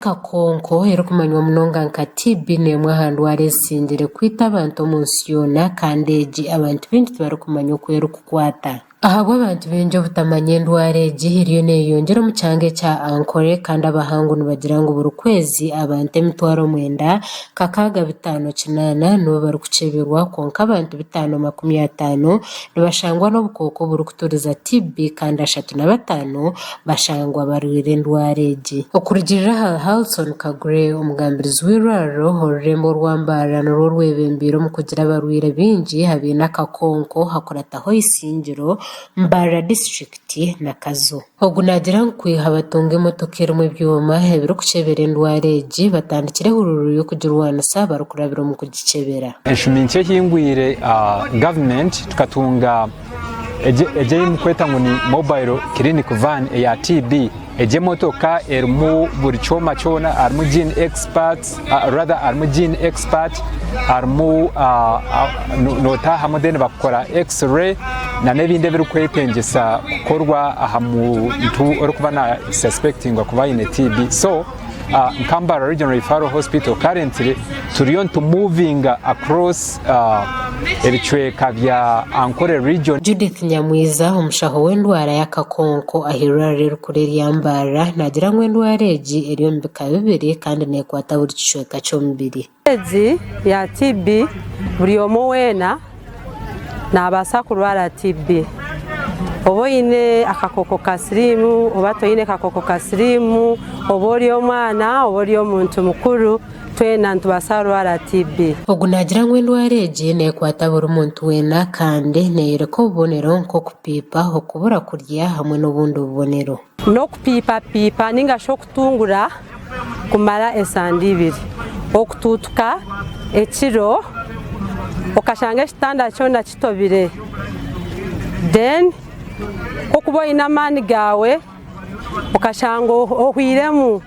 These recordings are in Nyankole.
Kakonko erikumanywa munonga nka TB n'emwe aha ndwara ezisingire kwita abantu omu nsi yoona kandi egi abantu baingi tibarikumanya oku erikukwata. Ahabw'abantu baingi obutamanya endwara egi eriyo neeyeyongyera omu kyanga ekya Ankole kandi abahangu nibagira ngu buri kwezi abantu emitwaro mwenda, 6508 nibo barikukyeberwa kwonka abantu 550 nibashangwa n'obukooko oburikuturiza TB kandi 35 bashangwa barwaire endwara egi. Okurugiirira ahari Halson Kagure, omugambirizi w'eirwariro, orurembo orwa Mbarara nirwo rwebembeire omu kugira abarwaire baingi abaine akakonko hakurataho Isingiro, Mbarara disiturikiti na Kazo. Ogu naagira ngu kwiha batunga emotoka erimu ebyoma ebirikukyebera endwara egi, batandikire ehururu y'okugirwanisa barikurabira omu kugikyebera. Enshumi nkye ehingwire gavumenti tukatunga Egi ei mukweta ngu ni mobile clinic van eya TB, egi emotoka erimu buri kyoma kyona harimu gene experts rather harimu gene expert harimu notahamu then bakukora x-ray nana ebindi ebirikwetengyesa kukorwa aha muntu orikuba na suspectingwa kuba aine TB so nka Mbarara Regional Referral Hospital currently turiyo nitu movinga across ebicweka bya Ankole region. Judith Nyamwiza, omushaho w'endwara y'akakonko aha irwariro erikuru erya Mbarara naagira ngu endwara egi eri omu bika bibiri kandi neekwata buri kicweka ky'omubiri. Egi ya TB buri omwe weena naabaasa kurwara TB. Oba oine akakooko ka siriimu oba toine kakooko ka siriimu, oba ori omwana oba ori omuntu mukuru, twena nitubaasa kurwara TB. Ogu naagira ngu endwara egi neekwata buri muntu weena kandi neeyoreka obubonero nk'okupiipa, okubura kurya hamwe n'obundi bubonero. N'okupiipapiipa nainga shi okutungura kumara esande ibiri. Okutuutuka ekiro okashanga ekitanda kyona kitobire then ku orikuba oine amaani gaawe okashanga ohwairemu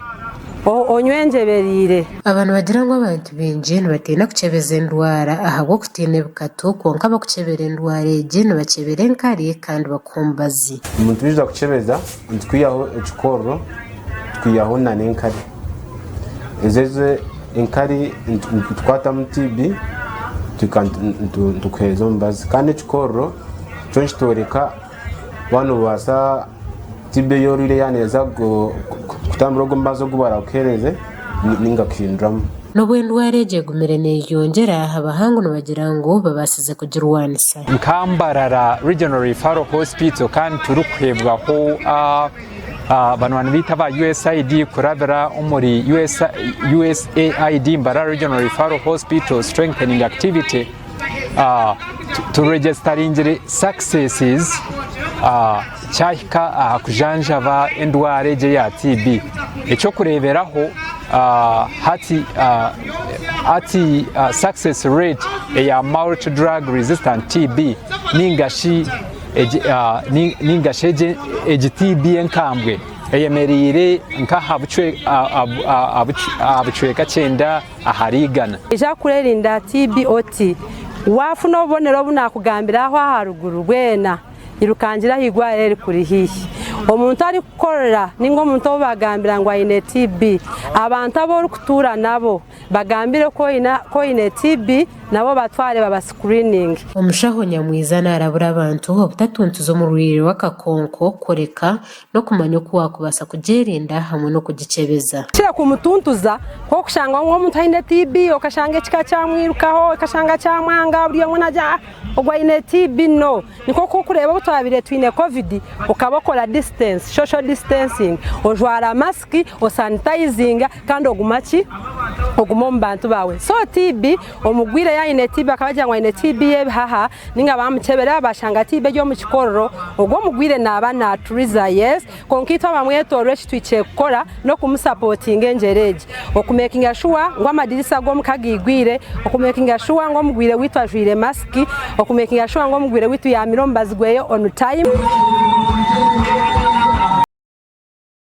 onywengyebereire. Aba nibagira ngu abantu baingi nibatiina kukyebeza endwara ahabw'okutiina ebikatu kwonka abarikukyebera endwara egi nibakyebera enkari kandi bakuha omubazi. Omuntu waija kukyebeza nitukwihaho ekikorro tukwihaho nana enkari. Ezo ezo enkari nitukwatamu TB tuhika nitukuheereza omubazi kandi ekikorro kyo nikitworeka waaba noobaasa TB ei orwaire yaaba neeza kutambura ogu omubazi ogu barakuheereze ninga kuhinduramu. N'obu endwara egi egumire neeyeyongyera, abahangu nibagira ngu babaasize kugirwanisa. Nka Mbarara Regional Referral Hospital kandi turikuheebwaho banywani baitu aba USAID kurabira omuri USAID Mbarara Regional Referral Hospital Strengthening Activity turegisitaringire successes kyahika aha kujanjaba endwara egi eya TB. Eky'okureeberaho hati hati success rate eya multi drug resistant TB ninga shi ninga shi egi TB enkambwe eyemereire nk'aha bucweka kyenda ahari igana. Noija kwerinda TB oti, Waafuna obubonero obu naakugambira aho aharuguru bwena, irukangira aha irwariro erikuri haihi. Omuntu arikukorora nainga omuntu ou baagambira ngu aine TB, abantu abu orikutuura nabo bagambire ku oine TB nabo obatware babasikuriininge. Omushaho Nyamwiza naarabura abantu obutatuntuza omurwaire w'akakonko kureka n'okumanya oku waakubaasa kugyerinda hamwe n'okugikyebeza. Kukira kumutuntuza, ku orikushanga ngu omuntu aine TB okashanga ekika kyamwirukaho, okashanga kyamwanga buri omwe naagira ngu ogu aine TB no. Nikwo ku orikureeba obu twabaire twine Covid okaba okora distance, social distancing, ojwara masiki, osanitayizinga kandi oguma ki? Oguma omu bantu baawe. So TB, omurwaire yaaba aine TB bakaba bagira ngu aine TB y'ebihaha, Ninga bamukyebera bashanga TB eri omu kikororo, ogwo omugwire naba naturiza yes, kwonka itwe abamwetorora eki tuhikire kukora n'okumusapotinga engyero egi, okumekinga shuwa ngu amadirisa g'omuka gaigwire, okumekinga shuwa ngu omugwire witu ajwire masiki, okumekinga shuwa ngu omugwire witu yamira omubazi gweye on time.